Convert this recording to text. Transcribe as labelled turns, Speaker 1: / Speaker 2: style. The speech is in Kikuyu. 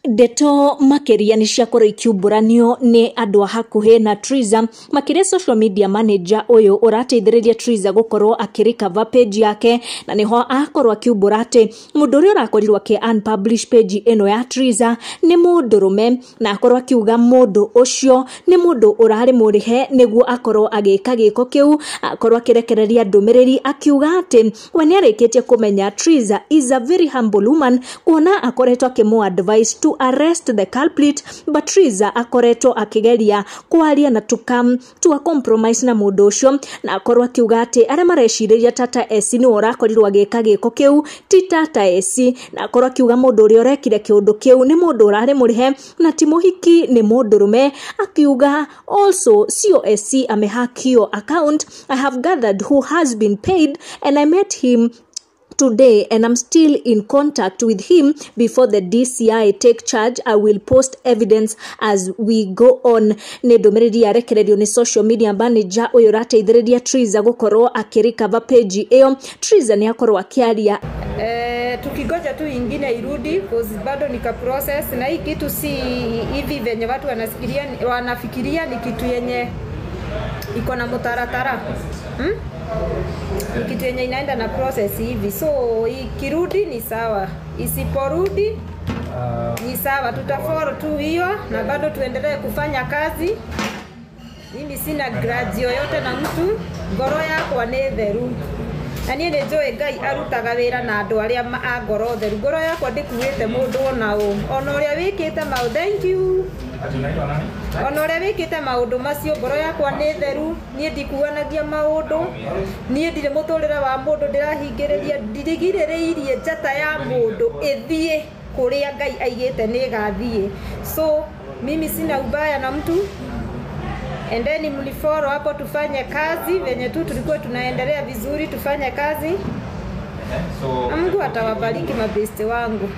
Speaker 1: Ndeto makĩria nĩ ciakorwo ikiumbũranio nĩ andũ a hakuhĩ na Triza, makĩria social media manager ũyũ ũrateithĩrĩria Triza gũkorwo akĩrecover page yake, na nĩho akorwo akiumbũra atĩ mũndũ ũrĩa ũrakorirwo akĩ unpublish page ĩno ya Triza nĩ mũndũrũme, na akorwo akiuga mũndũ ũcio nĩ mũndũ ũrarĩ mũrĩhe nĩguo akorwo agĩka gĩko kĩu, akorwo akĩrekereria ndũmĩrĩri akiuga atĩ we nĩarĩkĩtie kũmenya Triza is a very humble woman, kuona akoretwo akĩmũ advise to arrest the culprit, but Triza akoretwo akigeria kwaria na to come to a compromise na mũndũ ũcio, na akorwo akiuga atĩ arĩa marecirĩria Tata SC nĩwe ũrakorirwo agĩka gĩko kĩu ti Tata SC, na akorwo akiuga mũndũ ũrĩa ũrekire kĩũndũ kĩu nĩ mũndũ ũrarĩ mũrĩhe na ti mũhiki, nĩ mũndũrũme. Akiuga also COSC amehack your account, I have gathered who has been paid and I met him today and I'm still in contact with him. Before the DCI take charge, I will post evidence as we go on. Nĩ ndũmĩrĩri yarekererio nĩ social media manager ũyũ ũrateithĩrĩria Triza gũkorwo akĩrecover page ĩyo. Triza nĩ akorwo akĩaria.
Speaker 2: Tukigoja tu ingine irudi, cause bado nika process na hii kitu si hivi venye watu wanafikiria ni kitu yenye iko na mutaratara, Ni kitu yenye inaenda na process hivi, so ikirudi ni sawa, isiporudi ni sawa, tutafollow tu hiyo na bado tuendelee kufanya kazi. Mimi sina grudge yoyote na mtu, ngoro yakwa nĩ theru na niĩ nĩ njũĩ Ngai arutaga wĩra na andũ arĩa a ngoro theru. Ngoro yakwa ndĩkuĩte mũndũ ona ũ, ona ũrĩa wĩkĩte maũndũ, thank you, ona ũrĩa wĩkĩte maũndũ macio, ngoro yakwa nĩ theru. Niĩ ndikuanagia maũndũ, niĩ ndirĩ mũtũrĩre wa mũndũ ndĩrahingĩrĩria, ndirigirĩrĩirie njata ya mũndũ ĩthiĩ kũrĩa Ngai aigĩte nĩ ĩgathiĩ. So mimi sina ubaya na mtu. Endeni mnifollow hapo tufanye kazi venye tu tulikuwa tunaendelea vizuri, tufanye kazi. Mungu atawabariki mabeste wangu.